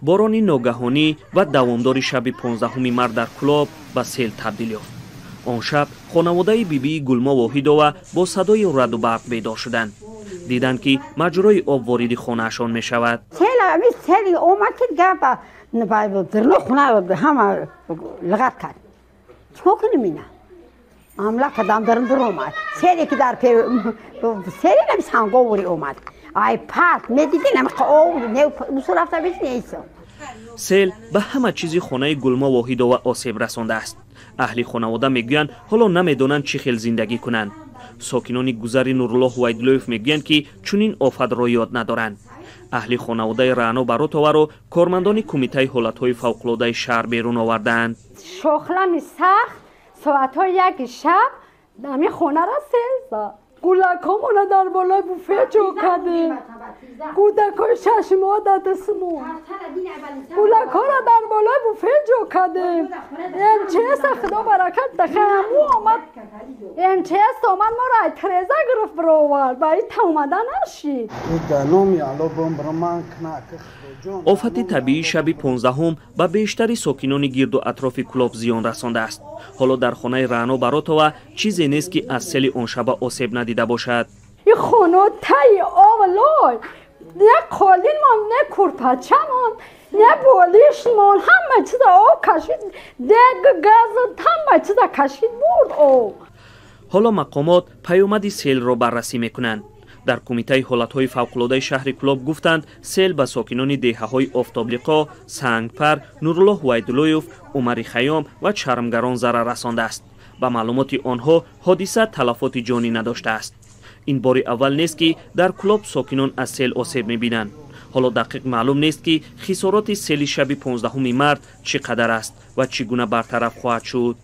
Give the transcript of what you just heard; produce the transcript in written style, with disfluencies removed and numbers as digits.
Борони ногаҳонӣ ва давомдори шаби 15 март дар Кӯлоб ба сел табдил ёфт. Он шаб хонаводаи бибии Гулмо Воҳидова бо садои раъду барқ бедор шуданд. Диданд, ки маҷрои об вориди хонаашон мешавад. Сели омад, ки дарно хона ҳама лағат кард. Чикор кунем ина? Ҳамла кардам, дарн биромад. Селе ки дар сели нами санговури омад. Ай парк медидин, ами об усу рафта бишнейсо. Сел ба ҳама чизи хонаи Гулмо Воҳидова осеб расондааст. Аҳли хонавода мегӯянд, ҳоло намедонанд, чӣ хел зиндагӣ кунанд. Сокинони гузари Нуруллоҳ Ҳувайдуллоев мегӯянд, ки чунин офатро ёд надоранд. Аҳли хонаводаи Раъно Баротоваро кормандони Кумитаи ҳолатҳои фавқулодаи шаҳр берун овардаанд. Шохлами сахт соатҳои 1 шаб ҳамин хонаро сел зад. Гулакҳомона дар болои буфе ҷо кардем. Кӯдакҳои 6 моҳ дар дастмон. Гулакҳоро дар болои буфе ҷо кардем. МЧС, худо баракат дахаму омад. МЧС омад, моро ай треза гирифт, бировард. Ба ин омада нашид. Офати табиии шаби 15 ба бештари сокинони гирду атрофи Кӯлоб зиён расондааст. Ҳоло дар хонаи Раъно Баротова чизе нест, ки аз сели он шаба осеб надида бошад. Ин хона таи об лой. Не қолинмон, не курпачамон, не болишмон, ҳама чиза об кашид, дег, газ, ҳама чиза кашид, бурд об. Ҳоло мақомот паёмади селро баррасӣ мекунанд. Дар Кумитаи ҳолатҳои фавқулодаи шаҳри Кӯлоб гуфтанд, сел ба сокинони деҳаҳои Офтоблиқо, Сангпар, Нуруллоҳ Ҳувайдуллоев, Умари Хайём ва Чармгарон зарар расондааст. Ба маълумоти онҳо, ҳодиса талафоти ҷонӣ надоштааст. Ин бори аввал нест, ки дар Кӯлоб сокинон аз сел осеб мебинанд. Ҳоло дақиқ маълум нест, ки хисороти сели шаби 15 март чӣ қадар аст ва чӣ гуна бартараф хоҳад шуд.